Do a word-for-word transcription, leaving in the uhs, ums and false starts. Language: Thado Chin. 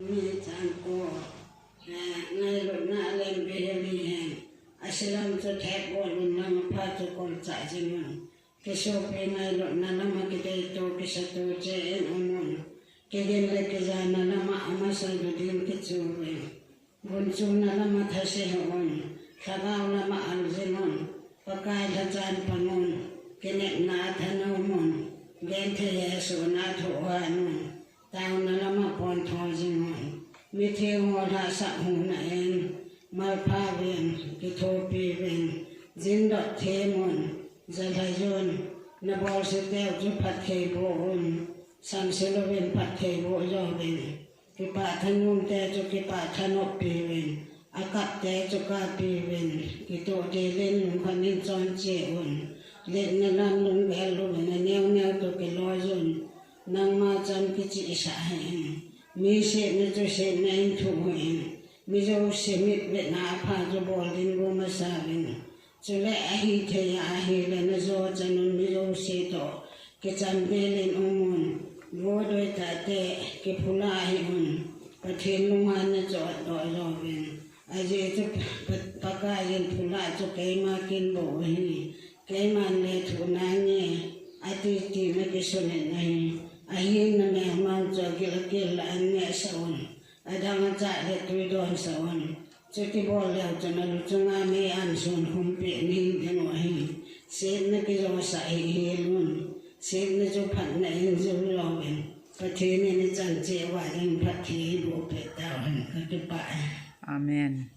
Ni chan ko, eh, ngailutna a lem ve hi hen. A silam chu thep bol un, nang a pha chu kol cha jing un. Kisopi ngailutna lama kidei to, kisa to che in um un. Kigin le kijana lama amasa lu din kichu ve. Gunchuna lama thase ho un. Lhagao lama al jing un. Pakai lhachan pang un. Kinepna a thanom un. Genthei Jesu na tho han un. Taona lama pon tho jing un. Mitheng ho lhasah huna in, malpha uvin, kithopi uvin, jin dot them un, jalhai un, na bolse teu chu phatthei boh un, samse louvin phatthei boh jouvin, kipah thanom te chu kipah thanop pi uvin, akap te chu kap pi uvin, kitoh til in lungkham in chonse un, letna lam lunggel louvin, aneo neo toh kiloi un, Nangma chun kichihsah hih in, mi setna chu setna in thuh hih in, mi jouse mit vetna a pha chu bol din go masa uvin. Chule ahithei a ahile na jo chan un mi jouse toh kicham vel in um un, vo doi tah te kiphula hih un, Pathen lunghanna chu atdoh jouvin. Ajeh chu Pa-, Pakai in phula chu keima kin bou ahi. Keiman le thuh nange, ati tina kisun in ahi. Ahin na melmau chu agil agil a an nehsah un. Adang achah le tui donsah un. Chuti bol leu chun alu chunga mei an sun khum peh ning ding u ahi. Setna kijosah hih hel un. Setna chu phatna in jou lou in. Pathen in ichan cheh uva ding phatthei eiboh peh tauhen, kakipah e. Amen.